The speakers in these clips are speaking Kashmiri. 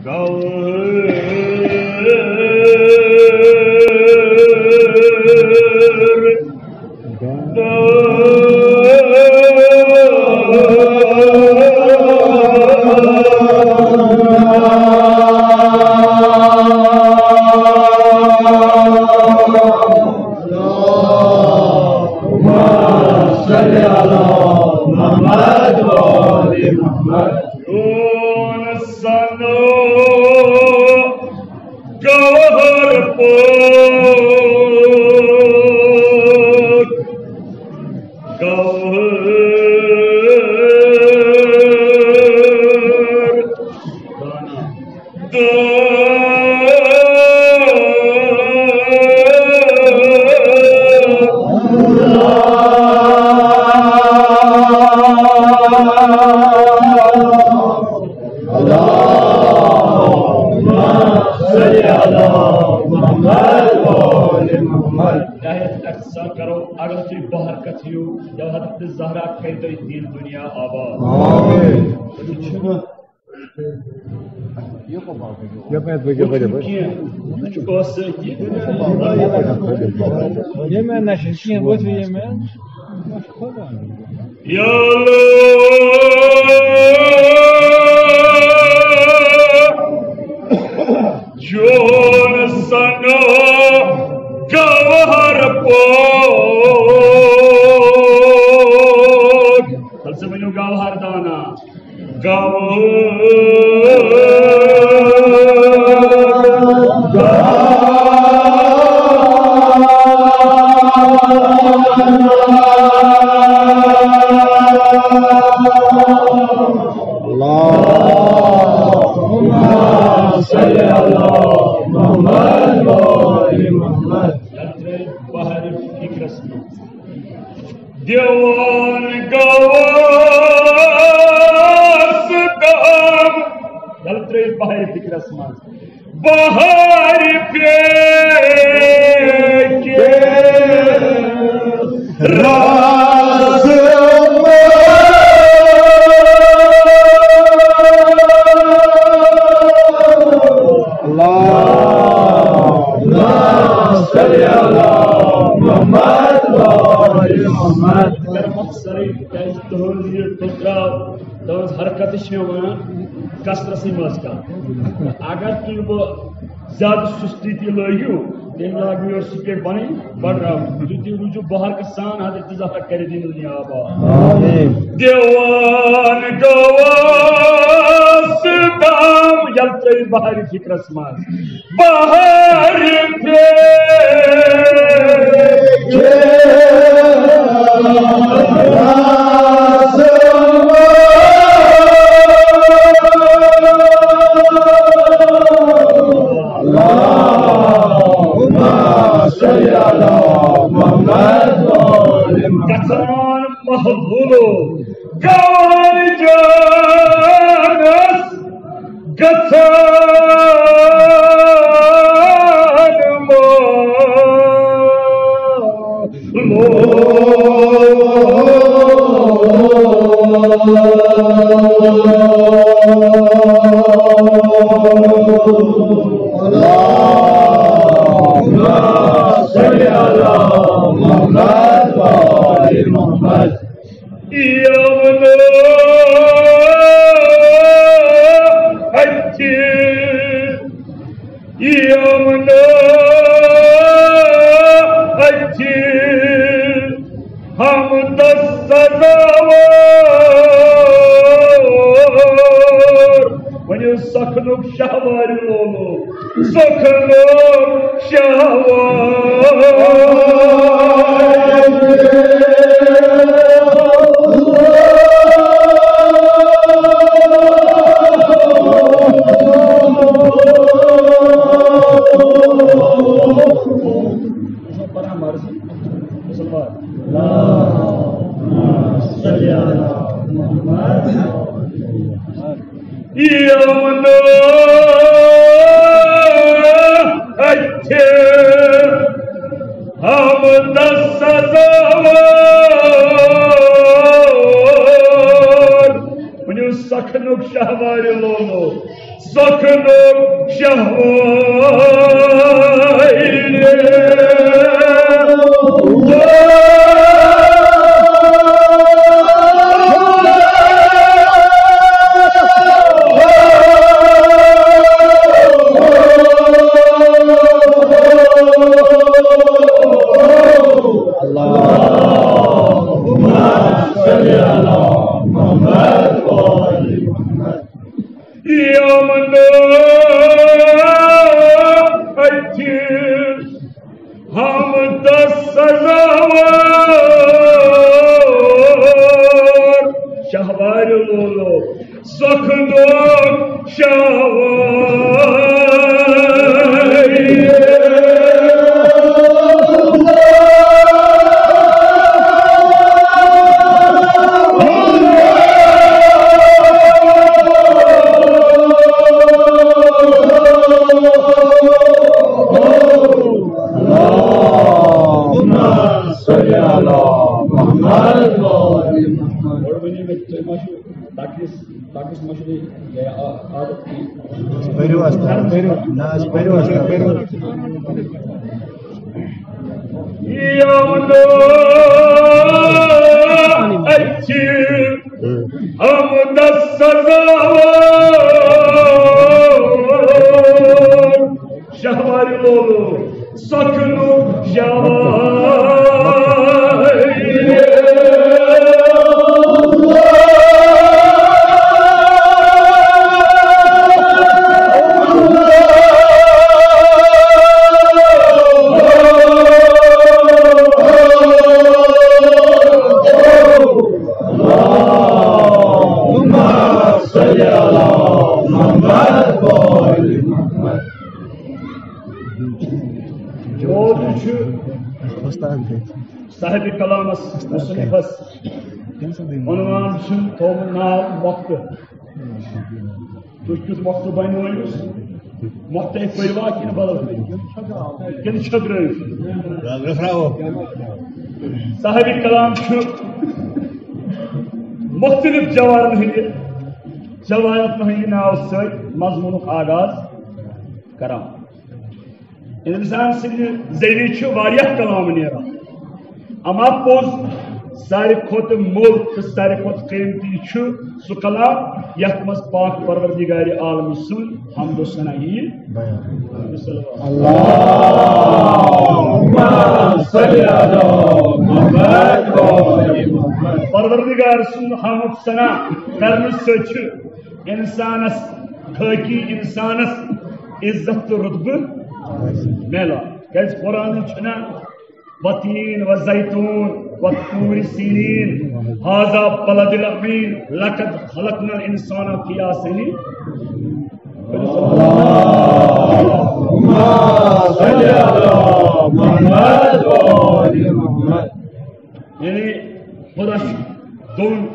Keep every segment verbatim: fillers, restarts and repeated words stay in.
اللهم صل على محمد وآل محمد. چون سنو گوہر پٲٹھۍ، گوہر دانا۔ اللهم صل على محمد وآل محمد. ظاہر اختصار کرو، اگر تُہۍ بہر کتھ یِیِو، یا حضرت زہرا کَرِ تۄہہِ دین دنیا آباد۔ آمین۔ یپٲرۍ، یپٲرۍ، یپٲرۍ۔ یہِ چھُ کٲنٛسہِ سۭتۍ یہِ۔ ییٚمہِ نہ چھِ کینٛہہ، وٕچھِو ییٚمہِ۔ یا اللہ، چون سنو گوہر پٲٹھۍ۔ تیٚلہِ سا ؤنِو گوہر دانا۔ گوہر دانا۔ اللهم صل على محمد وآل محمد۔ یتھ ترٛٲوِتھ بحر فکرس منٛز۔ دیوان گواس دم۔ یلہٕ ترٛٲوِتھ بحر فکرس منٛز۔ بحر فکر راز۔ اللهم صل على محمد وآل محمد۔ مۄخصرٕے، کیازِ تُہُنٛد یہِ ٹُکراو، تُہٕنٛز حرکت چھِ مےٚ وَنان کثرتٕے منٛز کانٛہہ۔ اگر تُہۍ وۄنۍ زیادٕ سُستی تہِ لٲگِو، تیٚلہِ لاگہِ مےٚ یورٕ سپیڈ پَنٕنۍ بڑراوٕنۍ۔ تُہۍ تہِ روٗزِو بہرکت سان، حضرت زہرا کَرِ دین دنیا آباد۔ آمین۔ دیوان گواس دم، یلہٕ ترٛٲوِتھ بحر فکرس منٛز۔ بحر فکر راز۔ اللهم صل على محمد وآل محمد۔ گژھان محبوبو گوہر جانس گژھان مو-، مو-، اللهم صل على محمد وآل محمد۔ یمنو اتھِ، یمنو اتھِ، ہمدس سزاوار۔ ؤنِو سخنُک شہوارِ لولو۔ سخنُک شہوار۔ یمنو اتھِ ہمدس سزاوار۔ ؤنِو سخنُک شہوارِ لولو۔ سخنُک شہوار۔ اللهم صل على محمد وآل محمد۔ یمن اتھ حمدس سزاوار شہوار لولو سخنُک شہوار۔ اللهم صل على محمد وآل محمد۔ گۄڈٕ ؤنِو مےٚ، تُہۍ ما چھِو تَکلِس، تَکلِس ما چھُو تۄہہِ یہِ عادت کینٛہہ؟ پٔرِو حظ، پٔرِو۔ نہ حظ، پٔرِو حظ، پٔرِو۔ یمن اتھ حمدس سزاوار شہوار لولو سخنُک شہوار۔ اللهم صل على محمد وآل محمد۔ موضوع چھُ صاحب کلامس، مصنفس، عنوان چھُ تھوٚومُت ناو مۄختہٕ۔ تُہۍ کیُتھ مۄختہٕ بنیووُس؟ مۄختہٕ پٔروا کِنہٕ بدل پٲٹھۍ؟ کِنہٕ چھٔکرٲوِو؟ صاحب کلام چھُ مختلف جوارن ہٕنٛدِ، جوارن ہٕنٛدِ ناوٕ سۭتۍ مضموٗنُک آغاز کران۔ انسان سٕنٛدِ ذٔریعہٕ چھُ واریاہ کلام نیران، اما پوٚز ساروی کھۄتہٕ موٚل تہٕ ساروی کھۄتہٕ قۭمتی چھُ سُہ کلام یتھ منٛز پاک پروردگار عالم سُنٛد حمد و ثنا یِیہِ بیان۔ اللهم صل على محمد وآل محمد۔ پروردگار سُنٛد حمد ثنا کرنہٕ سۭتۍ چھُ انسانس، خٲکی انسانس عزت تہٕ رتبہٕ میلان۔ کیازِ قرآنٕچ چھُنہ وتین و زیتون و طور سینین، هذا بلد الامین، لقد خلقنا الانسان فی احسن۔ اللهم صل على محمد وآل محمد۔ یعنی خدا چھُ دۄن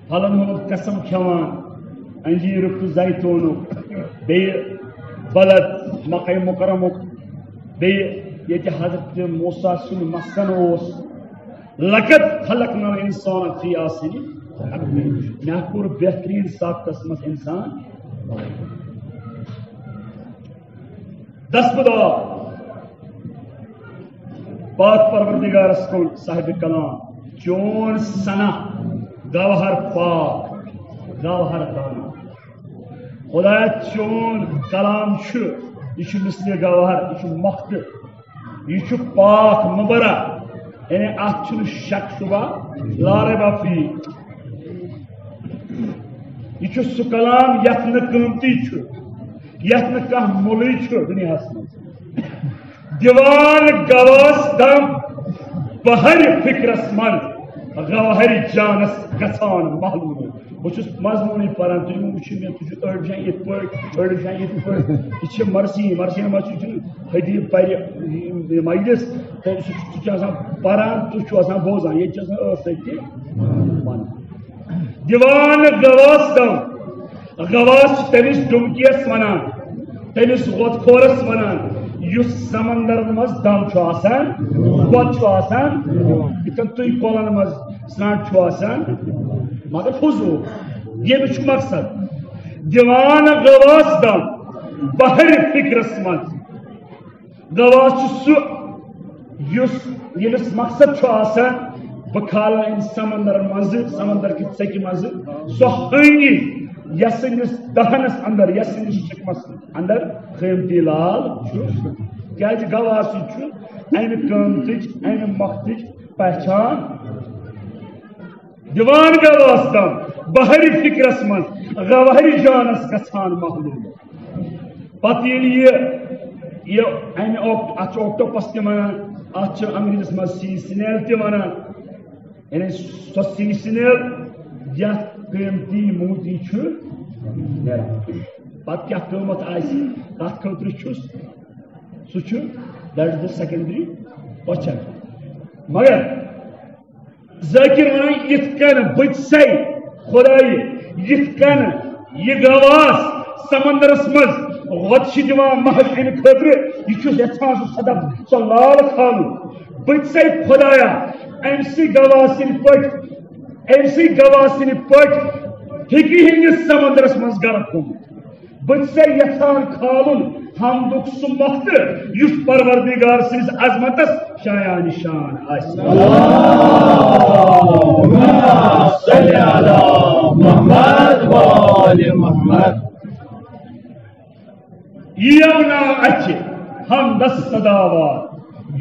پھلن ہُنٛد قسم کھٮ۪وان، انجیرُک تہٕ زیتونُک، بیٚیہِ بلد مکہ مکرمُک، بیٚیہِ ییٚتہِ حضرت موسیٰ سُنٛد مسکن اوس۔ لقد خلقنا الانسان فی احسن تقویم۔ مےٚ کوٚر بہتریٖن ساختس منٛز انسان۔ دس بدار پاک پروردگارس کُن صاحب کلام، چون ثنا گوہر پاک، گوہر دانا۔ خدایا، چون کلام چھُ، یہِ چھُ مثل گوہر، یہِ چھُ مۄختہٕ، یہِ چھُ پاک مبرہ، یعنی اتھ چھُنہٕ شک شبہ، لا ریب فیہ۔ یہِ چھُ سُہ کلام یتھ نہٕ قۭمتی چھُ، یتھ نہٕ کانٛہہ مۄلٕے چھُ دُنیاہس منٛز۔ دِوان گواس دم بہر فکرس من، گوہر جانس گژھان معلوم۔ بہٕ چھُس مضموٗنٕے پران، تُہۍ مہٕ وٕچھِو مےٚ، تُہۍ چھِو أڑۍ وٕچھان یِتھ پٲٹھۍ، أڑۍ وٕچھان یِتھ پٲٹھۍ۔ یہِ چھِ مرضی، مرضی منٛز چھُ، چھُنہٕ حدیٖث پرِ، یہِ مجلس، تُہۍ چھِو، سُہ چھُ آسان پران، تُہۍ چھِو آسان بوزان، ییٚتہِ چھِ آسان ٲس سۭتۍ تہِ ونان۔ دِوان گواس دم، گواس چھِ تٔمِس ڈُمکِیَس وَنان، تٔمِس غۄدخورَس وَنان، یُس سمندرَن منٛز دم چھُ آسان، غۄد چھُ آسان، یِتھ کٔنۍ تُہۍ کۄلَن منٛز سرٛانٛٹھ چھُ آسان، مگر حضور، ییٚمِس چھُ مقصد۔ دِوان غواس دم بحرِ فِکرس منٛز۔ غواس چھُ سُہ یُس، ییٚمِس مقصد چھُ آسان، بہٕ کھالہٕ أمۍ سمندر منٛزٕ، سمندر کہِ ژٔکہِ منٛزٕ سۄ ہٲنگی، یۄس أمِس دہنس اندر، یۄس أمِس شکمس اندر قۭمتی لال چھُ۔ کیازِ غواس چھُ امہِ قۭمتٕچ، امہِ مقصدٕچ پہچان دِوان۔ غواس دم بحرِ فِکرس منٛز گوہرِ جانس گژھان معلوم۔ پتہٕ ییٚلہِ یہِ، یہِ امہِ آکٹ-، اتھ چھُ آکٹوپس تہِ ونان، اتھ چھُ انگریزس منٛز سی سنیل تہِ ونان، یعنی سۄ سی سنیل یتھ قۭمتی موتی چھُ نیران۔ پتہٕ کیٛاہ قۭمتھ آسہِ، تتھ خٲطرٕ چھُس، سُہ چھُ، that is the secondary question۔ مگر ذٲکِر ونان، یِتھ کٔنۍ بہٕ تہِ سے خۄدایہِ، یِتھ کٔنۍ یہِ غواس سمندرس منٛز غۄدٕ چھِ دِوان محض امہِ خٲطرٕ، یہِ چھُس یژھان سُہ صدف، سۄ لال کھالُن۔ بہٕ تہِ سے خۄدایا، أمۍ سٕے غواس سٕنٛدۍ پٲٹھۍ، أمۍ سٕے غواس سٕنٛدۍ پٲٹھۍ ہیٚکہِ ہٕنٛدِس سمندرس منٛز غرق گوٚمُت۔ بہٕ چھُسے یژھان کھالُن حمدُک سُہ مۄختہٕ، یُس پروردگار سٕنٛدِس عظمتس شایان شان آسہِ۔ اللہم صل علی محمد و آل محمد۔ یِیَو نا اَتھِ حمدس صداوار،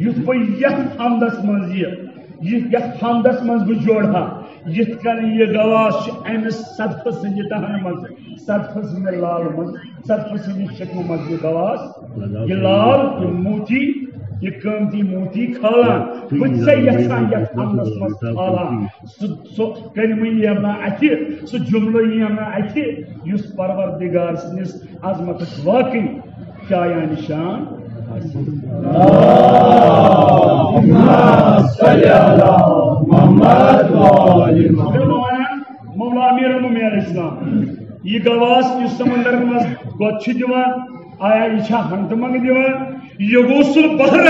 یُتھ بہٕ یَتھ حمدس منٛز یہِ، یہِ، یَتھ حمدس منٛز بہٕ جوڑٕ ہا، یِتھ کٔنۍ یہِ غواس چھُ أمِس صدفہٕ سٕنٛدِ دہنہٕ منٛز، صدفہٕ سٕنٛدِ لالہٕ منٛز، صدفہٕ سٕنٛدِ شکمہٕ منٛز یہِ غواس، یہِ لال، یہِ موتی، یہِ قۭمتی موتی کھالان۔ بہٕ چھُسے یژھان یَتھ حمدس منٛز کھالان۔ سُہ، سُہ کلمہٕ یِیَم نا اَتھِ، سُہ جملہٕ یِیَم نا اَتھِ، یُس پروردگار سٕنٛدِس عظمتس واقعی شایان شان آسہِ۔ اللہم صل علی محمد و آل محمد۔ مولانا امیر المومنین علیہ السلام، یہِ غواس یُس سمندرن منٛز غۄدٕ چھُ دِوان، آیا یہِ چھا ہنگتہٕ منگہٕ دِوان؟ یغوث البحر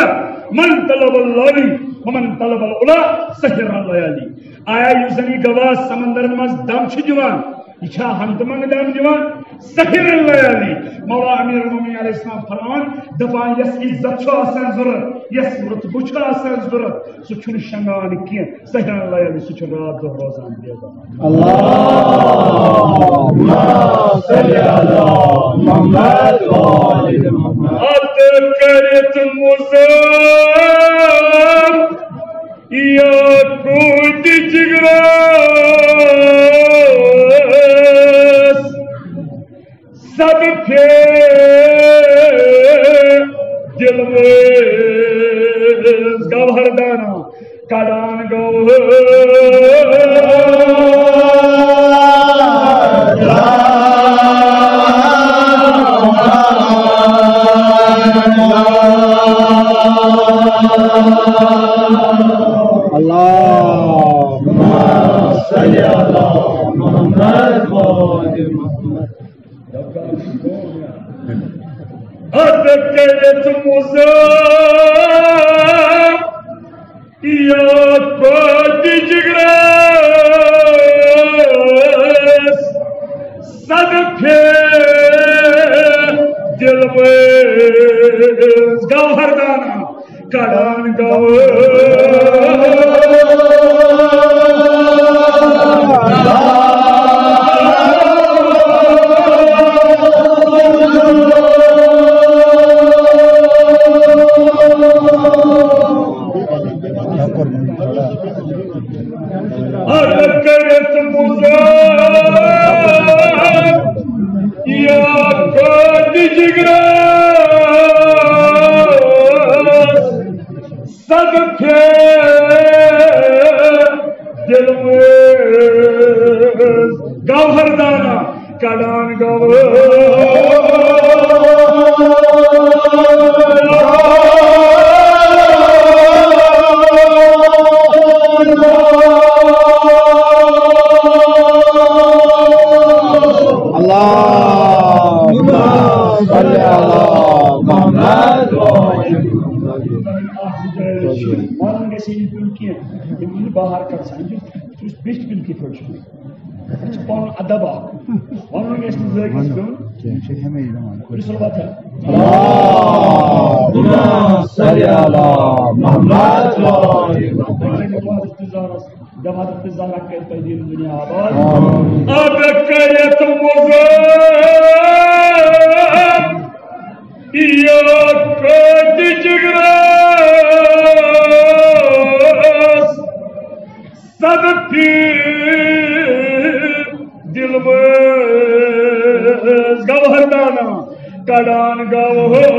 من طلب العلی ومن طلب العلا سحر اللیالی۔ آیا یُس زن یہِ غواس سمندرن منٛز دم چھُ دِوان، یہِ چھا ہنگتہٕ منگہٕ دم دِوان؟ سحر اللیالی۔ مولا امیر المومنین علیہ السلام فرمان، دپان، یس عزت چھُ آسان ضرورت، یس رتبہٕ چھُ آسان ضرورت، سُہ چھُنہٕ شنگان کینٛہہ۔ سحر اللیالی، سُہ چھُ راتھ دۄہ روزان بیدار۔ اللہم صل علی محمد و آل محمد۔ اتھ کٔرِتھ مُزار یا کوتِ جگرس صدفے دل ویز گوہر دانا کڑان گوہر۔ اللہم صل علی محمد و آل محمد۔ حد کٔرِتھ مُزار یا کوتِ جگرس صدفے دل ویز گوہر دانا کڑان گوہر۔ حد کٔرِتھ مُزار یا کوتِ جگرس صدفے دل ویز گوہر دانا کڑان گوہر۔ اللہم صل علی محمد و آل محمد۔ یُس بیٚیہِ تہِ کِتھ پٲٹھۍ چھُ؟ اَسہِ چھُ پَنُن ادب اکھ۔ وَنُن گژھِ نہٕ زٲوِس پیوٚن۔ کینٛہہ چھِ ہٮ۪مے یِوان۔ یُس رۄبَتھ ہے۔ اللهم صل علی محمد و آل محمد۔ جماعت تہِ زارس، جماعت تہِ زارس کٔرۍ تۄہہِ دِن دُنیا آباد۔ اَدٕ کٔرِتھ مُزار یا کٲتِج گرٛاس۔ صدفی دل منٛز گوہر دانا کڑان گوہر۔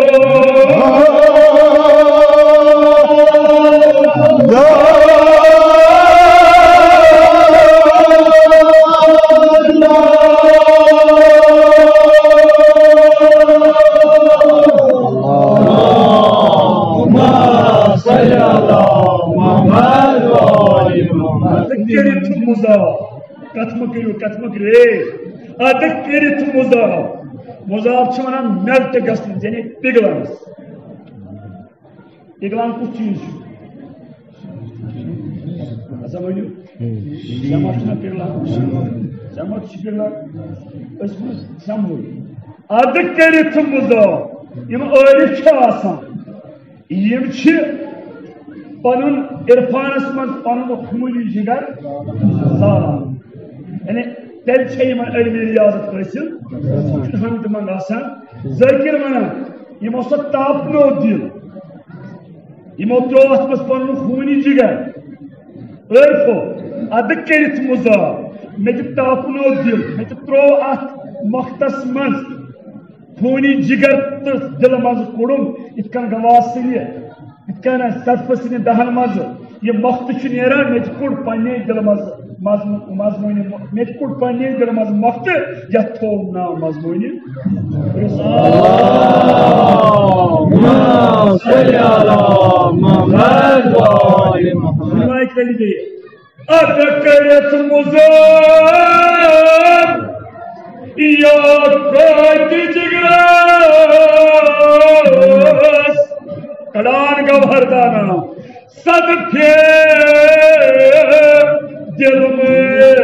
کٔرِتھ مُزار۔ کتھ مہ کٔرِو، کتھ مہ کٔرِو۔ اے، ادٕ کٔرِتھ مُزار۔ مُزار چھِ ونان میلٹ گژھنس، یعنی پِگلنس۔ پِگلان کُس چیٖز چھُ؟ ہسا ؤنِو۔ جمع چھُنہ پِگلان؟ جمع چھُ پِگلان۔ أسۍ وٕچھ سمجھو۔ ادٕ کٔرِتھ مُزار۔ یِم عٲرِف چھِ آسان، یِم چھِ پنُن عرفانس منٛز پنُن خوٗنی جگر زالان۔ یعنی تیٚلہِ چھےٚ یِمن علمِ ریاضت حٲصِل، یِم چھِنہٕ ہنٛگتہٕ منٛگہٕ آسان۔ ذٲکِر ونان، یِمو سا تاپنو دِل، یِمو ترٛوو اتھ منٛز پنُن خوٗنی جگر۔ عٲرفو، ادٕ کٔرِتھ مُزار، مےٚ تہِ تاپنو دِل، مےٚ تہِ ترٛوو اتھ مۄختس منٛز خوٗنی جگر تہٕ دِلہٕ منٛزٕ کوٚڑُم، یِتھ کٔنۍ گواہ سٕنٛدِ، یِتھ کٔنۍ سرفہٕ سٕنٛدِ دہن منٛزٕ یہِ مۄختہٕ چھُ نیران، مےٚ تہِ کوٚڑ پننے دِلہٕ منٛزٕ مضمو-، مضموٗنہِ مۄ-، مےٚ تہِ کوٚڑ پننے دِلہٕ منٛزٕ مۄختہٕ، یتھ تھوٚوُم ناو مضموٗنہِ۔ اللهم صل علی محمد و آل محمد۔ ملائک علی گٔیے۔ ادٕ کٔرِتھ مُزار یا کٲتِج گرٛاس، کڑان گوہر دانا صدفے دِل منٛز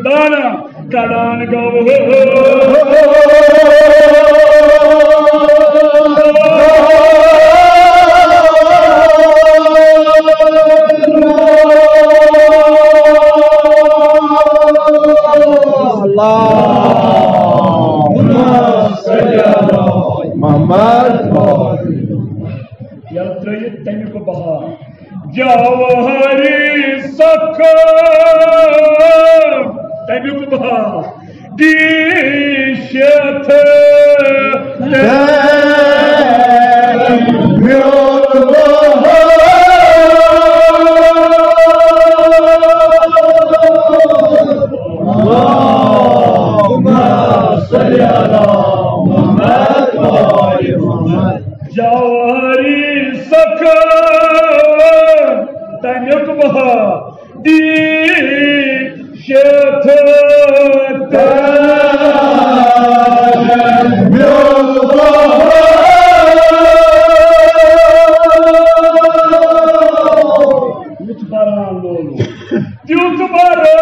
دانا کڑان گوہر۔ اللهم صل علی محمد۔ یلہٕ ترٛٲیِتھ تَمیُک بہار۔ جوہری سخا تَمیُک بہار۔ دی شیتھ تَمیُک بہار۔ اللهم صل علی محمد و آل محمد۔ جواری سخا تَمیُک بہار۔ دی شیتھ تَمیُک بہار۔ یُتھ باران لولو، تیُتھ باران۔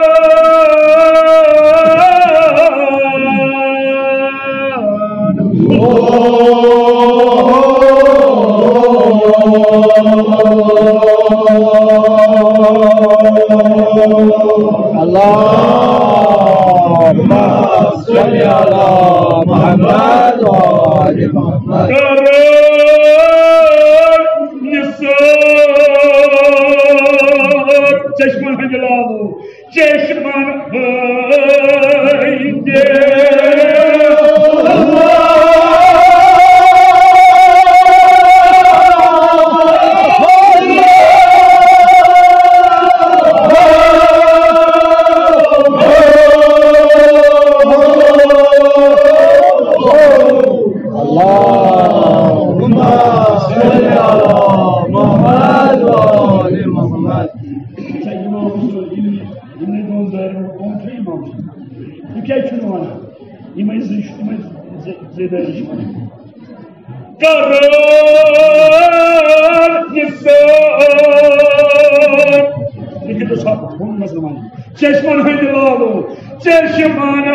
اللهم صل علی محمد و آل محمد۔ کرن نثار چشمن ہٕنٛدِ لالو، چشمن ہٕنٛدِ۔ اللهم صل علی محمد و آل محمد۔ چھا امام حسین یِمنٕے، یِمنٕے دۄن زٲرٮ۪ن ہُنٛد قوم چھا امام حسین؟ یہِ کیٛازِ چھُنہٕ وَنان؟ یِمَے زٕ چھِ، یِمَے زٕ، زٕ، زٕ دٲری چھِ وَنان۔ کرن نثار یہِ کِتھ چھُ اَتھ ہُم نظر وَنان؟ چشمن ہٕنٛدِ لالو، چشمن ہٕنٛدِ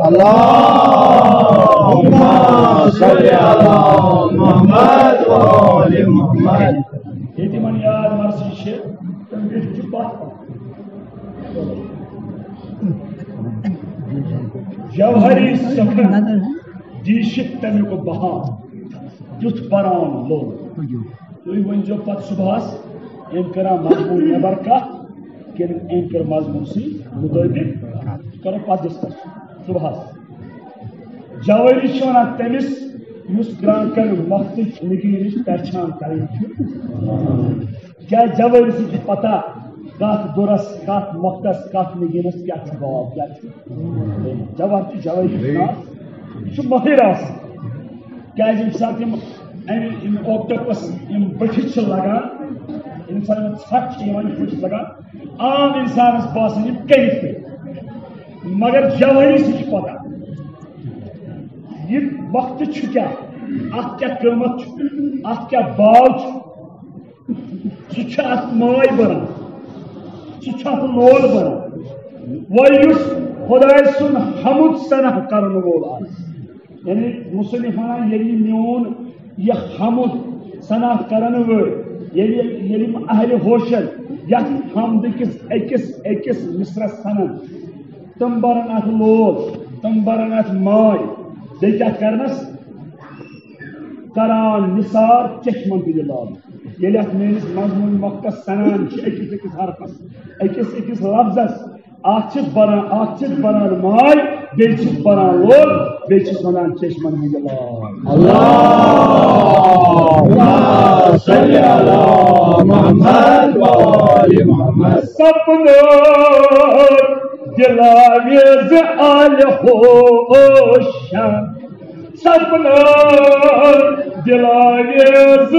اللهم صل على محمد وآل محمد۔ ییٚتہِ یِمن یاد مرضی چھِ، تِم چھِ پتھ پتھ۔ جوہری سخن، دیٖشِتھ تَمیُک بہا، تیُتھ پران لوٚگ۔ تُہۍ ؤنۍزیو پتہٕ صُبحس، أمۍ کٔرا مضموٗن نٮ۪بر کتھ، کِنہٕ أمۍ کٔر مضموٗنسٕے مُطٲبِق کتھ؟ کرو پتہٕ ڈسکس صُبحس۔ جوٲری چھِ وَنان تٔمِس، یُس گرٛانٛکَن مۄختٕچ نگیٖنٕچ پہچان کرٕنۍ چھُ۔ کیٛازِ جوٲری سۭتۍ چھِ پتہ کَتھ دُرس، کَتھ مۄختس، کَتھ نگیٖنس کیٛاہ چھُ باب، کیٛاہ چھُ۔ جوہر چھُ جوٲری چھُ ناو۔ یہِ چھُ مٲہِر آسان۔ کیٛازِ ییٚمہِ ساتہٕ یِم اَمہِ، یِم اوکٹوپس، یِم بٔٹھِس چھِ لگان، ییٚمہِ ساتہٕ یِمن ژھٹھ چھِ یِوان، یِتھ پٲٹھۍ چھِ لگان، عام اِنسانس باسان یِم کٔرِتھ پٔکۍ۔ مگر جوٲری سۭتۍ چھِ پتہ۔ یہِ وقت چھُ کیٛاہ؟ اَتھ کیٛاہ قۭمتھ چھُ؟ اَتھ کیٛاہ باو چھُ؟ سُہ چھُ اَتھ ماے بَران، سُہ چھُ اَتھ لول بَران۔ وۄنۍ یُس خۄداے سُنٛد حمد ثنا کَرَن وول آسہِ، یعنی مُصنِف وَنان، ییٚلہِ یہِ میون یہِ حمد ثنا کَرَن وٲلۍ، ییٚلہِ، ییٚلہِ یِم اہلِ ہوشَن یَتھ حمدٕ کِس أکِس أکِس مصرعس سَنَن، تِم بَرَن اَتھ لول، تِم بَرَن اَتھ ماے، بیٚیہِ کیٛاہ کَرنَس؟ کران نثار چشمن ہٕنٛدِ لال۔ ییٚلہِ اَتھ میٲنِس مضموٗن مۄختس سنان چھِ أکِس أکِس حرفس، أکِس أکِس لفظس، اَتھ چھِس بران، اَتھ چھِس بران ماے، بیٚیہِ چھِس بران لول، بیٚیہِ چھِس وَنان چشمن ہٕنٛدِ لال۔ اللهم صل على محمد وآل محمد۔ سپنو دلاویز آل ہوشن۔ سپنو دلاویز۔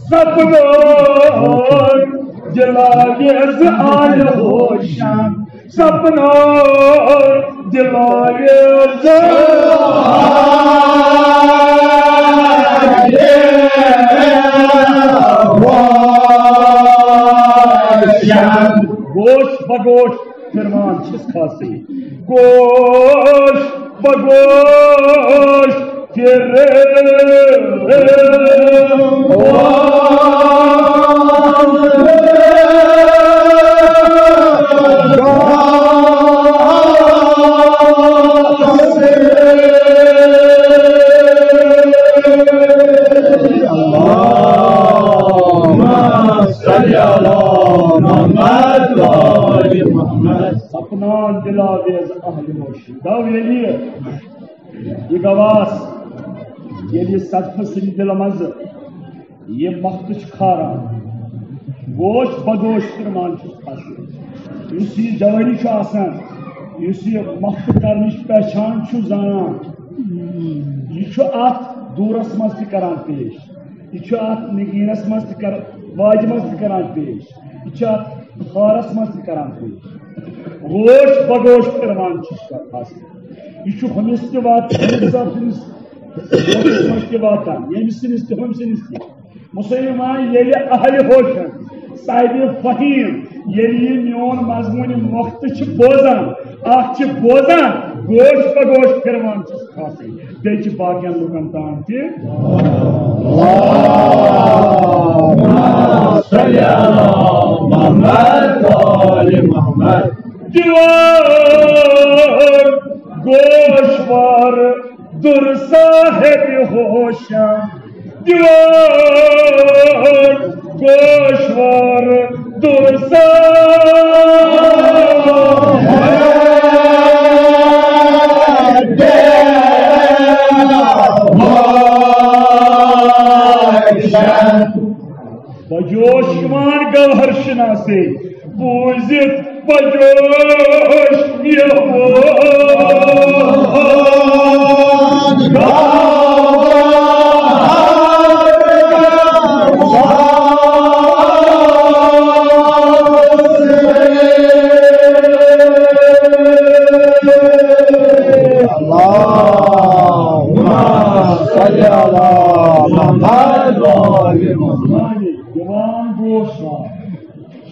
سپنو دلاویز آل ہوشن۔ سپنو دلاویز۔ گوش بگوش پھرمان چھِس کھاسٕے۔ گوش بگوش پھر۔ اللهم صل على محمد وآل محمد۔ سپنان دلاویز اہل ہوش۔ دو ییٚلہِ یہِ گواس، ییٚلہِ یہِ صدفہٕ سٕنٛدِ دِلہٕ منٛزٕ یہِ مۄختہٕ چھُ کھاران، گوش بگوش پھرمان چھُس کھسان۔ یُس یہِ جوٲری چھُ آسان، یُس یہِ مۄختہٕ کرنٕچ پہچان چھُ زانان، یہِ چھُ اَتھ دوٗرس منٛز تہِ کران پیش، یہِ چھُ اَتھ نگیٖنس منٛز تہِ کران، واجہِ منٛز تہِ کران پیش، یہِ چھُ اَتھ خارس منٛز تہِ کران پیش۔ گوش بگوش پھرمان چھُس کھسان۔ یہِ چھُ ہُمِس تہِ واتان، ہُمِس صٲب سٕنٛدِس ہوشَس منٛز تہِ واتان، ییٚمہِ سٕنٛدِس تہِ، ہُمۍ سٕنٛدِس تہِ۔ مُصنِف وَنان، ییٚلہِ اہلِ ہوشن، صاحبِ فہیٖم، ییٚلہِ یہِ میون مضموٗنِ مۄختہٕ چھِ بوزان، اَتھ چھِ بوزان، گوش بگوش پھِروان چھِس کھسان، بیٚیہِ چھِ باقین لُکن تام تہِ۔ اللهم صل على محمد وآل محمد۔ دیوار گوشوار در صاحب ہوشم، دیوار گوشوار در صاحب بوٗزِتھ پجوش یِوان۔ اللهم صل على محمد وآل محمد۔ دِوان گوش وار۔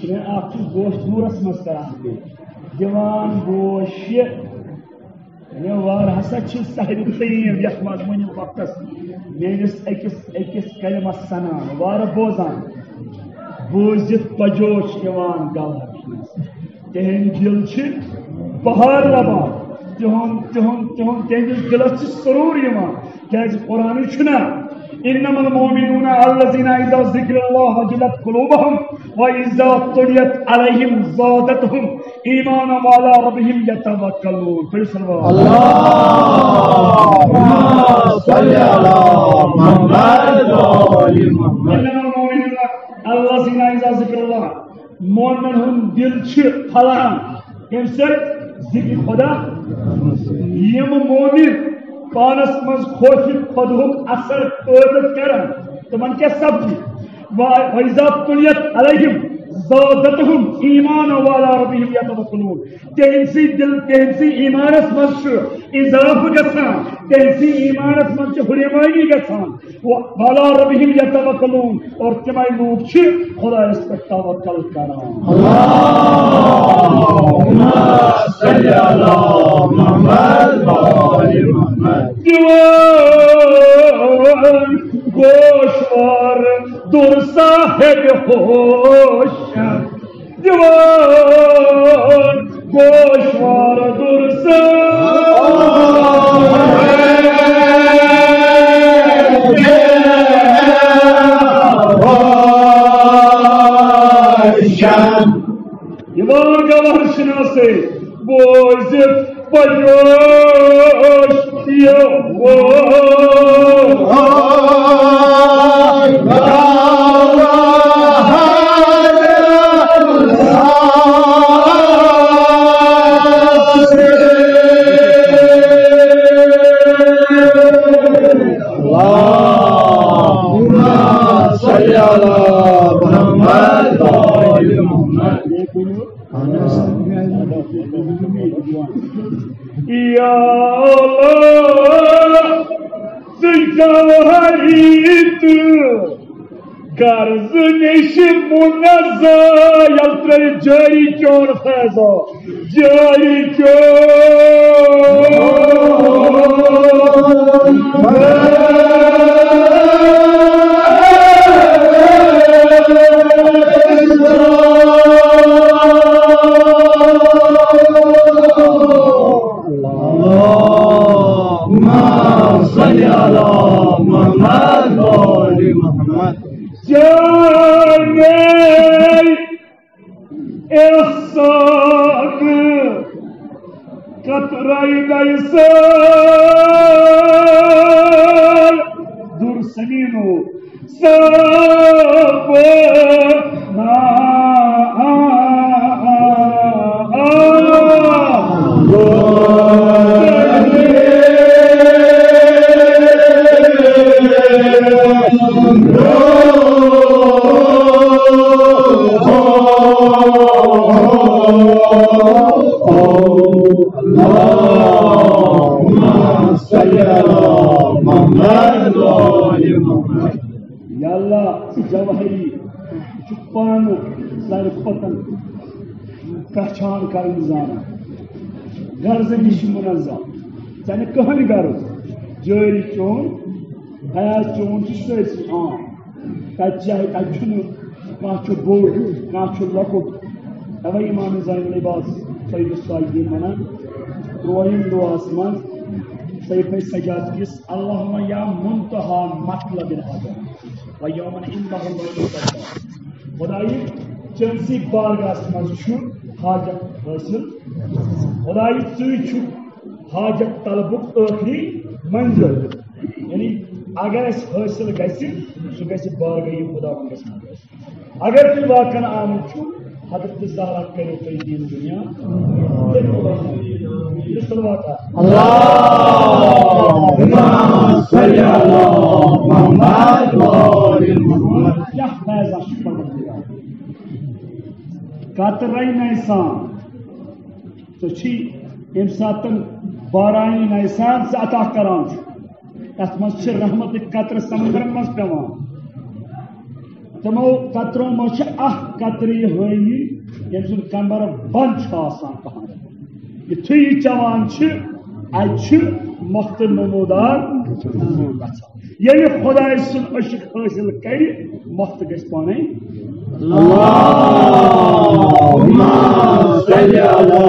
ترٛےٚ اکھ چھُ گوش دوٗرس منٛز کران۔ دِوان گوش یہِ۔ یہِ وار ہسا چھِ سہل ترین یتھ مضموٗنی وقتس میٲنِس أکِس، أکِس کلمس سنان، وارٕ بوزان۔ بوٗزِتھ پجوش یِوان گوہر۔ تِہنٛدۍ دِل چھِ بہار لبان۔ تِہُنٛد، تِہُنٛد، تِہُنٛد، تِہنٛدِس دِلس چھِ سرور یِوان۔ کیازِ قرآنٕے چھُنہ، "انما المؤمنون الذين اذا ذکر اللہ وجلت قلوبهم واذا تلیت علیہم زادتهم ایمانا وعلی ربهم یتوکلون۔" پٔرِو صلوات۔ اللهم صل على محمد وآل محمد۔ انما المؤمنون الذين اذا ذکر اللہ، مومنن ہُنٛد دِل چھِ پھۄلان۔ کَمہِ سۭتۍ؟ ذِکرِ خۄدا۔ یِم مومن پانس منٛز خوفِ خۄدہُک اثر پٲدٕ کرن، تِمن کیٛاہ سپدِ؟ و-، وَإِذَا تُلِيَتْ عَلَيْهِمْ زَادَتْهُمْ إِيمَانًا وَعَلَىٰ رَبِّهِمْ يَتَوَكَّلُونَ۔ تِہنٛدسٕے دِل، تِہنٛدسٕے ایمانس منٛز چھُ اضافہٕ گژھان، تِہنٛدسٕے ایمانس منٛز چھِ ہُریمٲنی گژھان۔ و-، وعلیٰ ربہم یتوکلون، اور تِمے لوٗکھ چھِ خۄدایس پٮ۪ٹھ توکل کران۔ اللہم صل علی محمد و آل محمد۔ دیوان گوشوار در صاحب ہوش۔ دیوان گوشوار در صاحب ہوش۔ دیوان گوہر شناسے بوزِتھ پجوش یوان۔ اللهم صل على محمد وآل محمد۔ یا اللہ، ژٕ جوہری تہٕ غرض نِش منزہ، یلہٕ ترٛٲوِتھ جٲری چون فیضا، جٲری چون۔ اللهم صل على محمد وآل محمد۔ جانے احسان قطرہ دے سال در سمینو سب اللهم صل على محمد وآل محمد۔ یا اللہ، ژٕ جوہری، ژٕ چھُکھ پانہٕ ساروی کھۄتہٕ پہچان کرن زانان، غرض نِش منزہ، ژےٚ نہٕ کٕہٕنۍ غرض، جٲری چون، فیض چون چھُ سٲرسٕے عام۔ تَتہِ چاہے تَتہِ چھُنہٕ کانٛہہ چھُ بوٚڑ، کانٛہہ چھُ لۄکُٹ۔ تَوَے اِمام زین العباد سید الصالحین وَنان، ترٛویِم دُعاہَس منٛز سیفِ سجاد کِس، اللہم یا منتہا مطلب الحاجات و یومن عندہ المنتہا۔ خدایہِ، چٲنسٕے بارگاہَس منٛز چھُ حاجت حٲصِل۔ خدایہِ، ژٕے چھُکھ حاجت طلبُک ٲخری منزل۔ یعنی اگر اَسہِ حٲصِل گژھِ، سُہ گژھِ بارگاہِ خداوندَس منٛز۔ اگر تُہۍ واقعاً آمٕتۍ چھِو، حضرت زہرا کٔرِو تُہۍ دیٖن دُنیا۔ یہِ صلوات اکھ۔ اللهم صل على محمد وآل محمد۔ کیٛاہ فیضا چھُ پروردگار؟ قطرے نیسان۔ ژٕ چھی ییٚمہِ ساتہٕ بارانی نیسان ژٕ عطا کران چھُ۔ تَتھ منٛز چھِ رحمتٕکۍ قطرٕ سمندرن منٛز پٮ۪وان۔ تِمو قطرو منٛز چھِ اکھ قطرٕ یہِ حٲمی، ییٚمہِ سُنٛد کمر بنٛد چھُ آسان کہان۔ یُتھُے یہِ چٮ۪وان چھِ، اَتہِ چھُ مۄختہٕ نمودار گژھان۔ ییٚلہِ خۄداے سُنٛد عشق حٲصِل کرِ، مۄختہٕ گژھِ پانے۔ اللهم صل على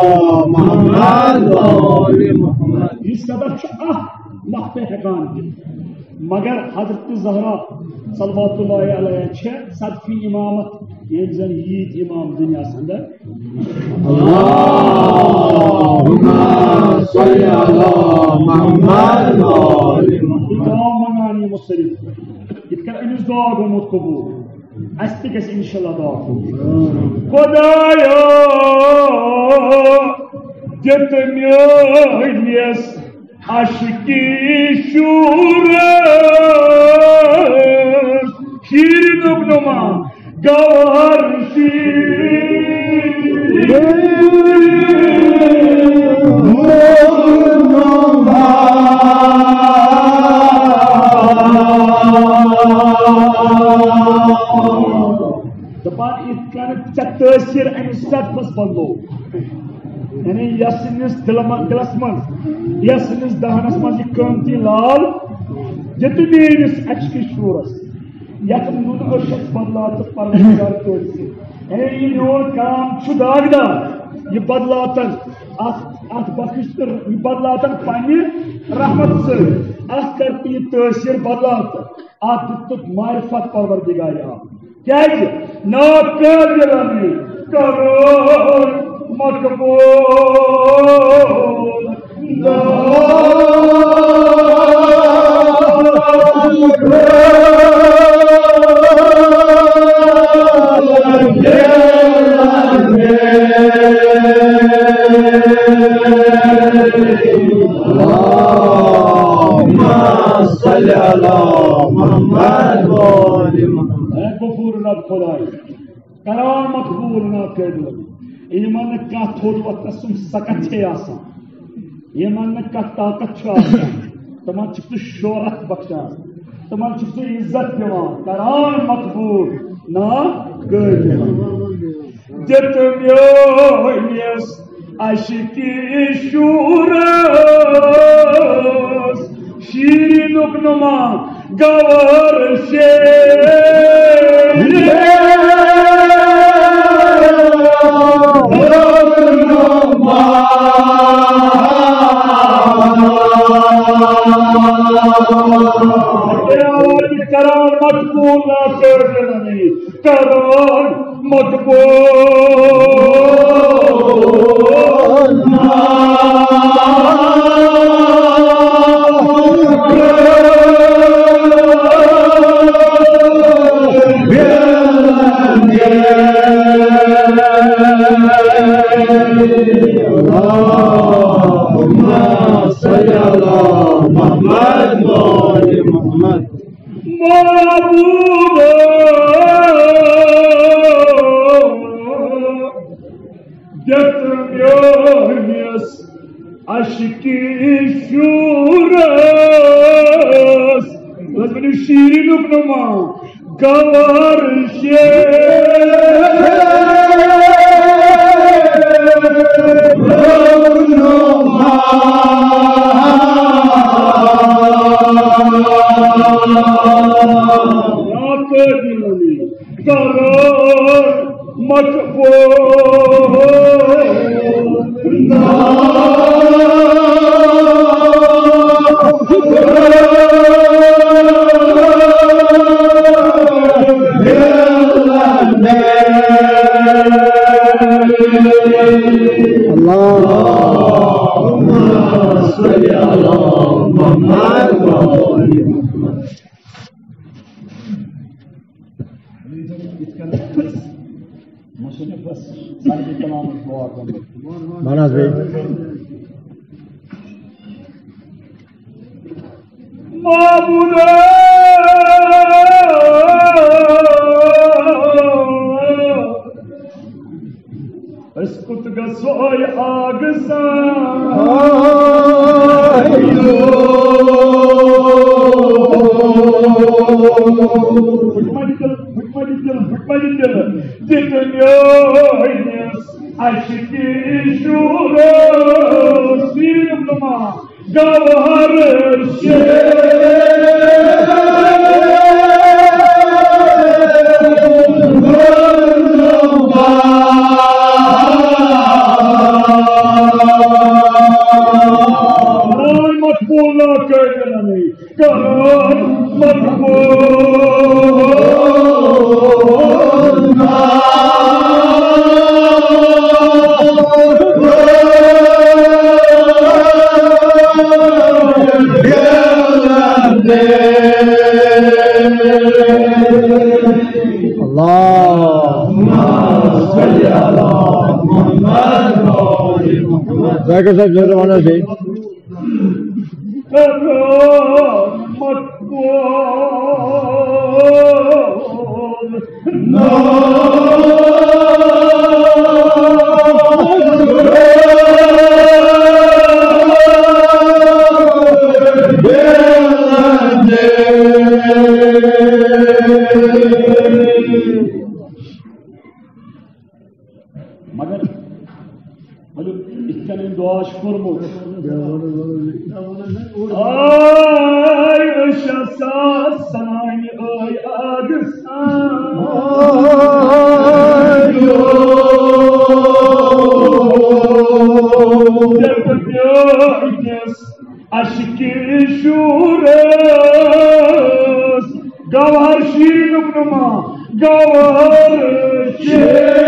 محمد وآل محمد۔ یہِ صدف چھُ اکھ مۄختہٕ ہٮ۪کان دِتھ۔ مگر حضرت زہرا صلوات اللہ علیہا چھےٚ صدفی امامت، ییٚمۍ زن ییٖتۍ امام دُنیاہس اندر۔ اللهم صل على محمد وآل محمد۔ دعا منگان یہِ مصرف، یِتھ کٔنۍ أمِس دعا گوٚمُت قبول، اَسہِ تہِ گژھِ انشاءاللہ دعا قبول۔ خدایا، دِ تہٕ میٲنِس عشقی شورس شیرینُک نما گوہر شیرین۔ دپان یِتھ کٔنۍ ژےٚ تٲثیر امہِ صدفس بدلو، یعنی یس سٕنٛدِس دِلہٕ منٛز، دِلس منٛز، یس سٕنٛدِس دہنس منٛز یہِ قۭمتی لال، یہِ تہِ میٲنِس عشقی شورس، یتھ نُنہٕ عشق بدلاو تہٕ پروردگار تٲثیر۔ یعنی یہِ میون کلام چھُ داغدار، یہِ بدلاوتن اتھ، اتھ بخش تہٕ یہِ بدلاوتن پننہِ رحمت سۭتۍ، اتھ کر تہٕ یہِ تٲثیر بدلاوتن، اتھ دیُتُکھ معرفت پروردگار عالم۔ کیازِ؟ ناقٲبلن کرو مقبول۔ اللهم صل على محمد وآل محمد۔ اے غفور رب خداے، کران مقبول ناقٲبلن۔ یِمن نہٕ کانٛہہ تھوٚد وۄتھنس سُنٛد سکت چھے آسان، یِمن نہٕ کانٛہہ طاقت چھُ آسان، تِمن چھُکھ ژٕ شہرت بخشان، تِمن چھُکھ ژٕ عزت دِوان، کران مقبول ناقٲبلن۔ دِ تہٕ میٲنِس عشقی شورس شیرینُک نما گوہر شیرین۔ کران مقبول ناقٲبلن، کران مقبول اللهم صل على محمد وآل محمد۔ معبود دِتھ میٲنِس عشقی شورس، بس ؤنِو شیرینُک نما گوہر شیرین۔ ناقٲبلن کران مقبول۔ اللهم صل على محمد وآل محمد۔ یِتھ کٔنۍ أسۍ بس، سارے کلام دعا کرو۔ بہن حظ بیٚیہِ۔ معبودا، أسۍ کوٚت گژھو آگہٕ سان؟ پھٕٹمَے دِل، پھٕٹمَے دِل، پھٕٹمَے دِل، دِتہٕ میٲنِس عشقِ شورس۔ پیٖر عبداللہ۔ گوہر شیر۔ مقبول نہ کٔرِنَے، کرن مقبول۔ اللہم صل علی محمد۔ ذاکر صٲب، زیادٕ وَن حظ بیٚیہِ۔ کرن مقبول۔ مگر ؤلِو، یِتھ کٔنۍ أمۍ دُعا چھُ کوٚرمُت۔ آے أسۍ آسان سانہِ آے آگہٕ سان۔ ژےٚ تہٕ بیٛاکھ یُس عشقِ شورس، گوہر شیٖنُک نما، گوہر شیٖن۔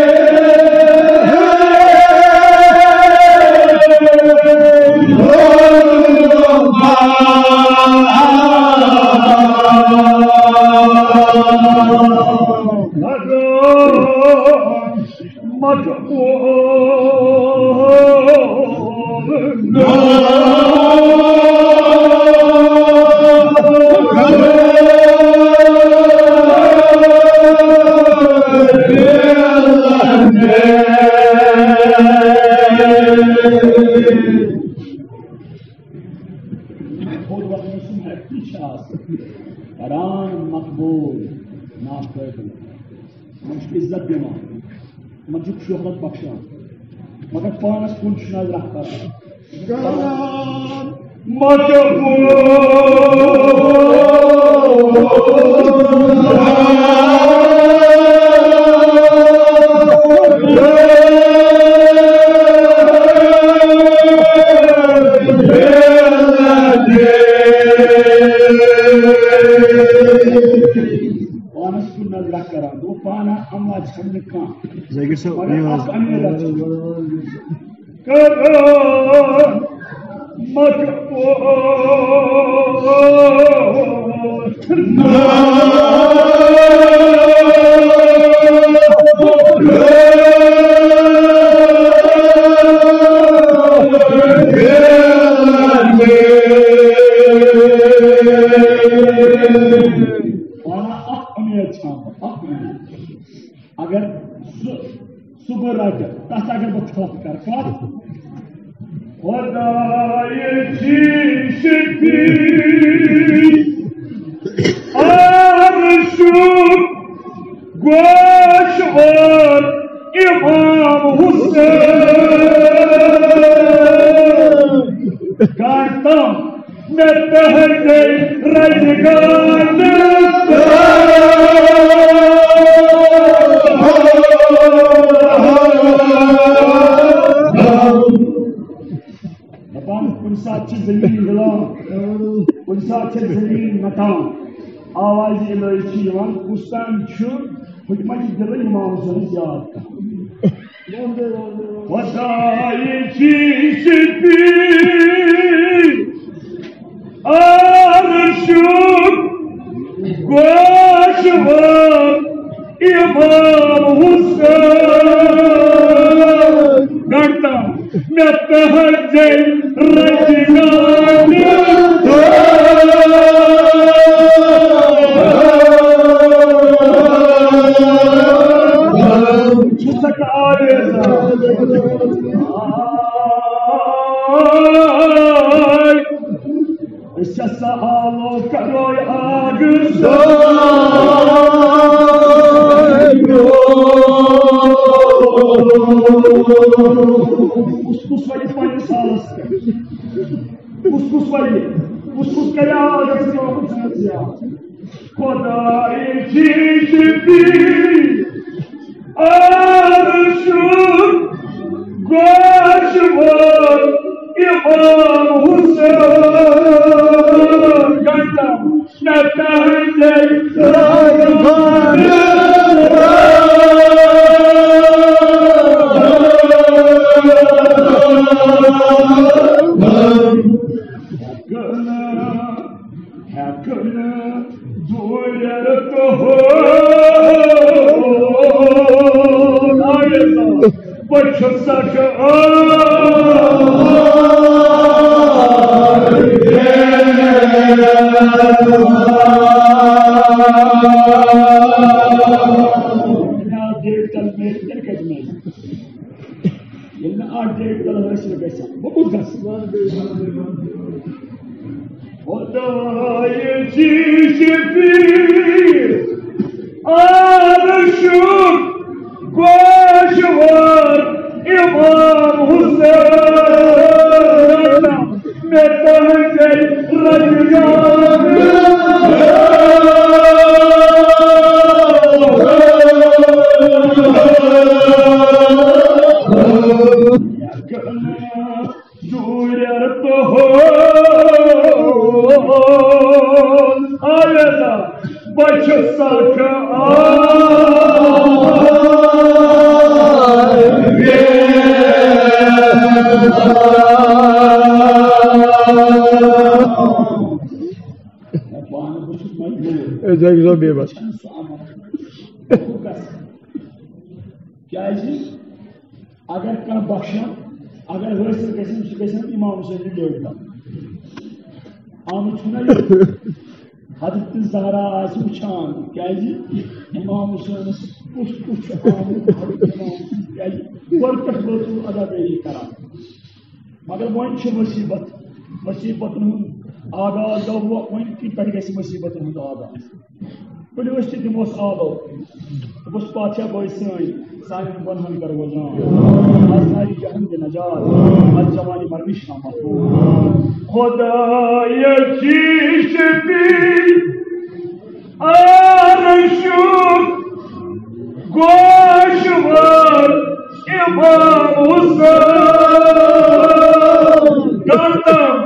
مقبول۔ تھوٚد وۄتھنہٕ سُنٛد ہیٚکتھٕے چھِ آسان۔ کران مقبول، ناقٲبِل۔ یِمن چھُ عزت دِوان، یِمن چھُ شہرت بخشان، مگر پانس کُن چھُ نظر کران۔ مقبول۔ پانس کُن نظرہ کران، دوٚپ پانہ عملہ چھنہٕ کانٛہہ۔ زٲگِر صٲب، مگر یہِ حظ اکھ امیٖر حظ چھُ۔ کران مقبول۔ پانہ اکھ اُمید چھم، اکھ اُمید۔ اگر سُہ صبح رٹہٕ، تتھ اگر بہٕ تھپھ کرٕ، کتھ؟ خدایہِ چھی شفیع عرشُک گوشوار امام حسین۔ کر تم مےٚ تہٕ گٔے رزِ گانہٕ۔ دَپان، کُنہِ ساتہٕ چھِ زٔمیٖن ہِلان، کُنہِ ساتہٕ چھِ زٔمیٖن نَٹان۔ آوازِ الہی چھِ یِوان، کُس تام چھُ پھٕٹمَتہِ دِلہٕ اِمام حسینَس یاد کران۔ خدایہِ چھی شفیع عرشُک گوشوار امام حسین۔ مےٚ تہنٛدے رجگان۔ چھُ سا کارِ زان؟ أسۍ ہسا آلو کرو آگ سوے۔ کُس کُس وَنہِ پننِس حالس پٮ۪ٹھ؟ کُس کُس وَنہِ؟ کُس کُس کرِ آگس پٮ۪ٹھ؟ خدای چیز پی عرشُک گوشوار امام حسین۔ گنڈم نہ تہنٛدے ہٮ۪کہٕ نہٕ دوٗرٮ۪ر تہٕ ہون۔ بہٕ چھُسکھ آرڈیکل میل تیٚلہِ کَتہِ میلہِ؟ ییٚلہِ نہٕ آرڈیکل حٲصِل گژھِ، بہٕ کوٚت گژھٕ؟ خدایہِ چیٖز پیٖر عرشُک گوشوار امام حسین۔ مےٚ تہنٛدے رجگان۔ دوٗرٮ۪ر تہٕ ہون۔ آیت بہٕ چھُسکھ آرڈیکل۔ پانہٕ بہٕ چھُس مجبوٗر۔ أسۍ ہیٚکہِ سۄ بیٚیہِ بس۔ چھَنہٕ سُہ عمل۔ کیٛازِ؟ اگر کانٛہہ بخشن، اگر حٲصِل گژھن، سُہ گژھن امام حسین نہِ لٲگۍ تَل۔ آمُت چھُنہ یہِ؟ حضرت زہرا آسہِ وٕچھان، کیٛازِ امام حسینس کُس کُس چھُ آمُت، حضرت امام حسین کیٛازِ گۄڈٕ پٮ۪ٹھ وٲژٕو اداکٲری کران۔ مگر وۄنۍ چھِ مُصیبت، مُصیبتن ہُنٛد آغاز گوٚو، وۄنۍ کِتھ پٲٹھۍ گژھِ مُصیبتن ہُنٛد آغاز؟ ؤلِو أسۍ تہِ دِموس آلو۔ دوٚپُس، پادشاہ بٲے سٲنۍ، سانٮ۪ن گۄنہَن کر وۄزان۔ آز نارِ جہان دِ نجات، آز جوانی مرنٕچ شامت۔ خدایہ چیٖز پی عرشُک گوشوار امام حسین۔ گردم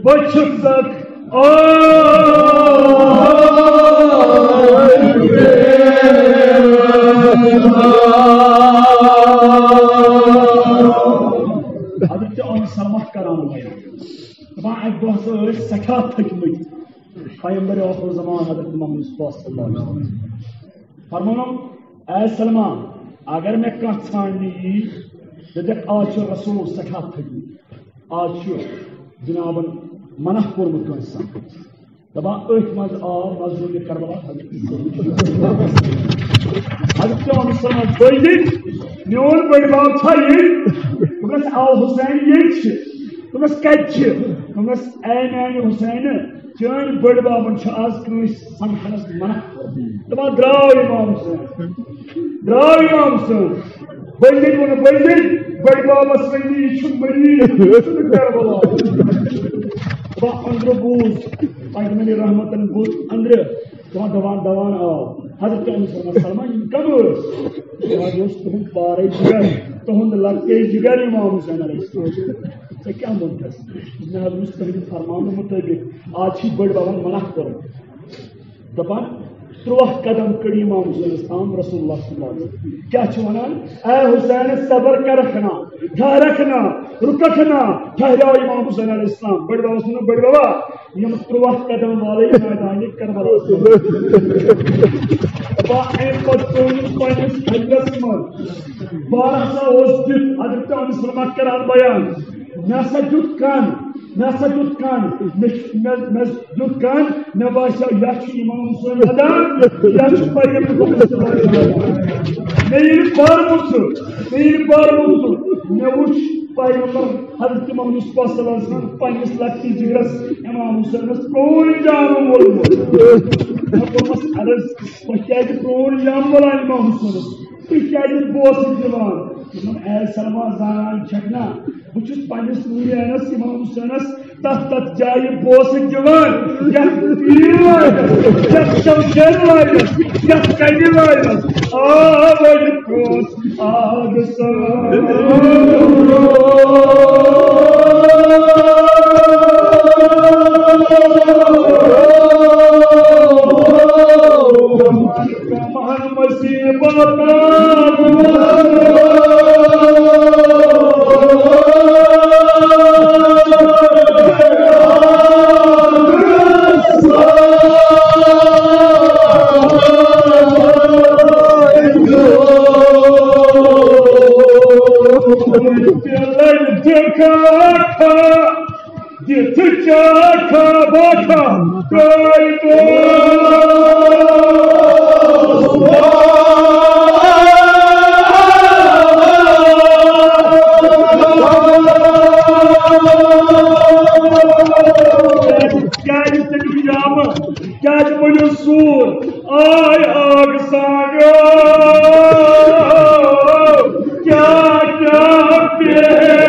بہٕ چھُسکھ حضرت عمر سلمہ کران بیان۔ دپان، اکہِ دۄہ ہسا ٲسۍ سٮ۪ٹھاہ تھٔکۍ مٕتۍ پیغمبر آخر زمان حضرت محمد مصطفیٰ صلی اللہ علیہ وسلم۔ فرمونم، اے سلمان، اگر مےٚ کانٛہہ ژھانڈنہِ یی، ژٕ دِکھ، آز چھُ رسول سٮ۪ٹھاہ تھٔکۍ مٕتۍ، آز چھُ جنابن منع کوٚرمُت کٲنٛسہِ سان۔ دپان، أتھۍ منٛز آو مظلوم کربلا حضرت۔ حضرت عمر صٲب، بٔلۍ میون بٔڑۍ بب چھا ییٚتہِ؟ دوٚپنس، آ حسین ییٚتہِ چھِ۔ دوٚپنس، کتہِ چھِ؟ دوٚپنس، اے میانہِ حسینہٕ، چٲنۍ بٔڑۍ ببن چھُ آز کٲنٛسہِ سمکھنس منع کوٚرمُت۔ دپان، درٛاو امام حسین، درٛاو امام حسین۔ بٔلۍ ووٚن، بٔلۍ بٔڑۍ بابس ؤنۍ، یہِ چھُ مریض، یہِ چھُنہٕ کربلا۔ دپان، أنٛدرٕ بوٗز، پیغمبر رحمتن بوٗز أنٛدرٕ۔ دپان، دوان دوان آو۔ حضرت عمر صٲب، سلمان، یِم کم ٲسۍ؟ دپان، یہِ اوس تُہُنٛد پارے جگر، تُہُنٛد لۄکٹے جگر امام حسین علیہ السلام۔ ژےٚ کیٛاہ ووٚنتھس؟ مےٚ حظ وُچھ تُہٕنٛدِ فرمانہٕ مُطٲبِق، آز چھِ بٔڑۍ بابن منع کوٚرمُت۔ دپان، ترٛواہ قدم کٔڑۍ امام حسینس تام رسول اللہ صلی اللہ علیہ وسلم۔ کیٛاہ چھِ ونان؟ اے حسین، صبر کرکھ نا، ٹھہرکھ نا، رُککھ نا، ٹھہراو امام حسین علیہ السلام۔ بٔڑۍ ببس ووٚنُن، بٔڑۍ ببا، یِم ترٛواہ قدم والے میدانِ کربلا۔ دپان، اَمہِ پتہٕ پیوٚو یہِ پننِس حجرس منٛز۔ بارہ سا اوس دیُت حضرت انس رحمت کران بیان۔ مےٚ ہسا دیُت کن، مےٚ ہسا دیُت کن، مےٚ چھُ، مےٚ، مےٚ دیُت کن، مےٚ باسیو، یا چھُ امام حسین ودان، یا چھُ پیغمبر صلی اللہ علیہ وسلم ودان۔ مےٚ ییٚلہِ پرمُت چھُ، مےٚ ییٚلہِ پرمُت چھُ، مےٚ وُچھ پیغمبر حضرت محمد مصطفیٰ صلی اللہ علیہ وسلم پننِس لۄکٹِس جگرس امام حسینس پرٛون جام وولمُت۔ مےٚ کوٚرمس عرض، بہٕ کیٛازِ پرٛون جام وولان امام حسینس؟ تُہۍ کیٛازِ بوسہٕ دِوان؟ دوٚپُن، اے سلما، زانان چھکھ نا، بہٕ چھُس پننِس نوٗرینس امام حسینس تتھ تتھ جایہِ بوسہٕ دِوان، یتھ تیٖر لاگس، یتھ شمشیر لاگس، یتھ کنہِ لاگس۔ آ، وۄنۍ کُس آگ سان دِتھ چاکھا باکھا کٲلۍ کیٛازِ تٔمِس یامہٕ؟ کیٛازِ ؤنِو سوٗر؟ آے آگ سانٛگو، کیٛاہ کیٛاہ پیش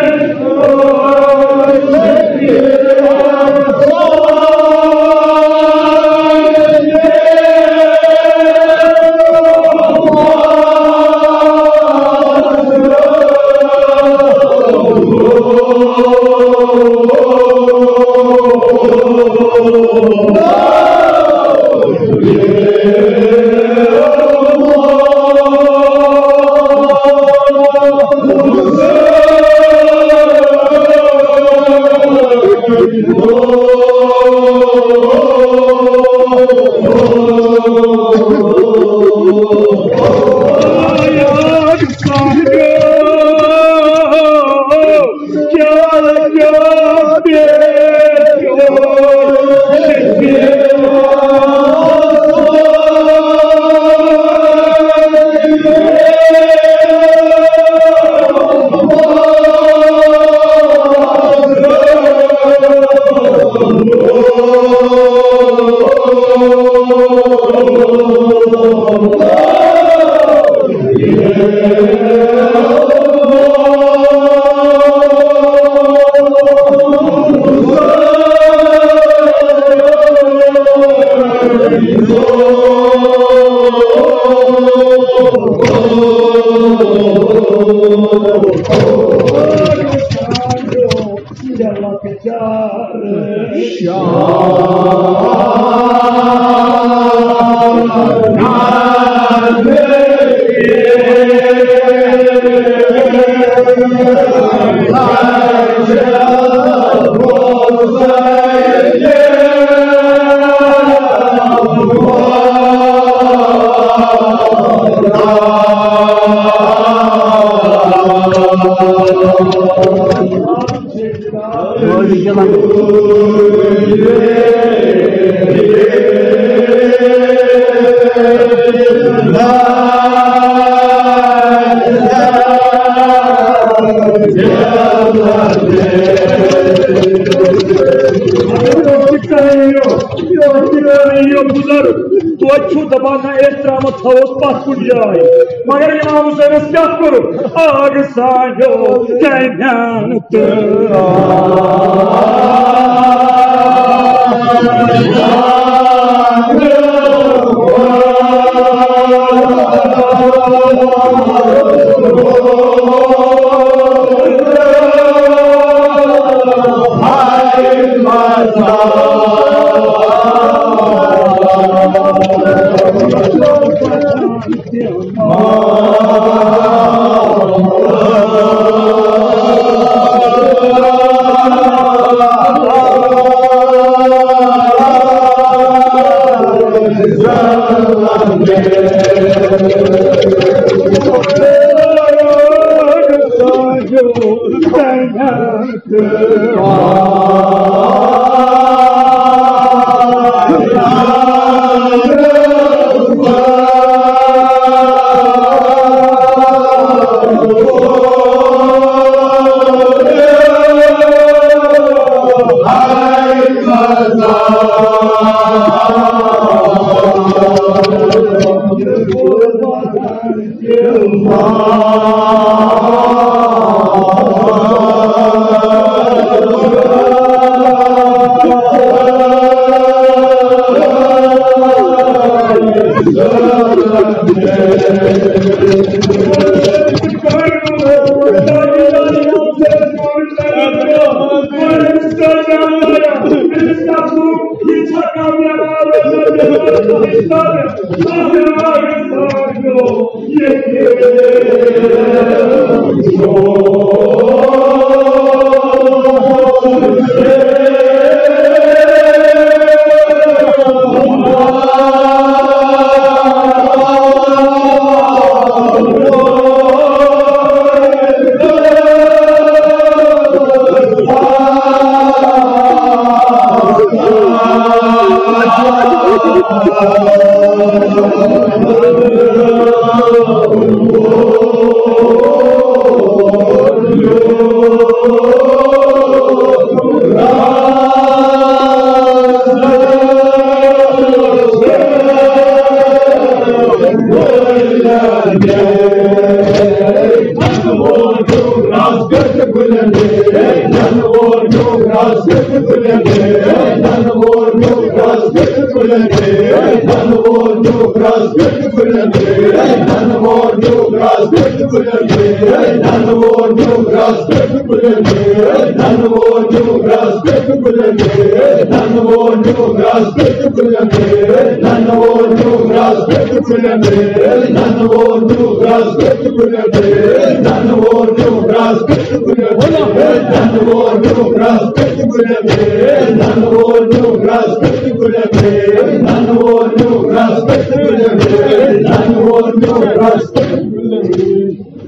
بُزرگ، توتہِ چھُو دَپان، نہ، أسۍ ترٛامہٕ تھاووس پَتھ کُن جاے۔ مگر امام حسینس کیٛاہ کوٚرُکھ؟ آگ سانیو کَنٮ۪ن تہٕ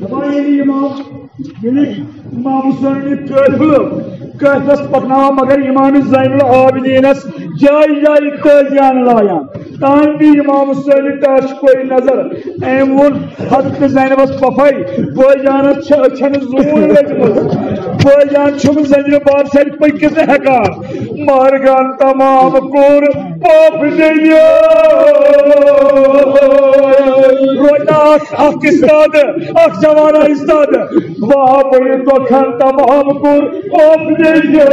دپان ییٚلہِ امام، ییٚلہِ امام حسین قٲفلہٕ قٲفلس پکناوان، مگر امام زین العابدینس جایہِ جایہِ قٲضیان لایان۔ تام دی امام حسین ٹاش کوئی نظر، أمۍ ووٚن حضرت زینبس پفے، بٲے جانس چھِ أچھن زوٗن لٔجمٕژ، بٲے جان چھُم زنجہِ بار سۭتۍ پٔکِتھ نہٕ ہٮ۪کان۔ مارگان تمام کوٚر پاپ دٔلیو۔ روزِ اکھ، اکھ استاد، اکھ جوان استاد۔ وہابٕے دۄکھن تمام کوٚر پاپ دٔلیو۔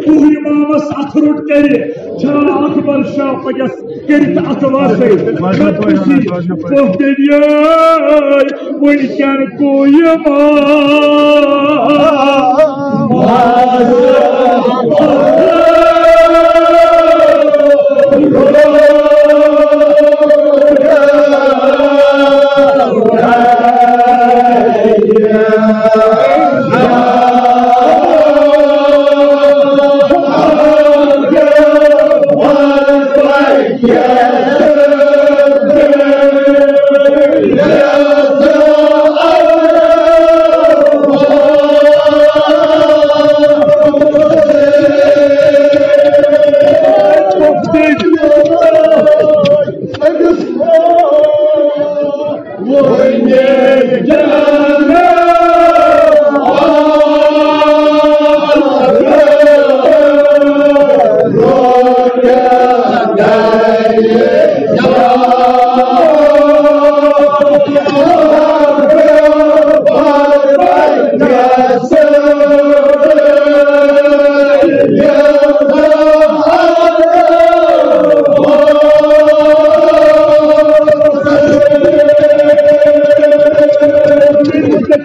پوٗرٕ اِمامَس اَتھٕ روٚٹ کَرِ، چھا اَکبر شاہ پَگَس کٔرِتھ اَتھٕ وَسٕے؟ نَتہٕ گوٚژھ یہِ پۄپھ دٔدیٲے وٕنکٮ۪ن گوٚو یہِ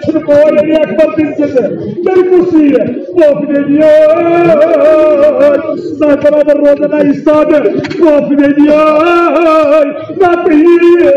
چھُنہٕ بوے علی اکبر تٔمۍ سٕنٛدِ۔ تیٚلہِ کُس یِیہِ؟ پۄپھ دٔدیٲے۔ سُہ برابر روزان آیہِ صابر۔ پۄپھ دٔدیٲے۔ نَتہٕ یِیہِ۔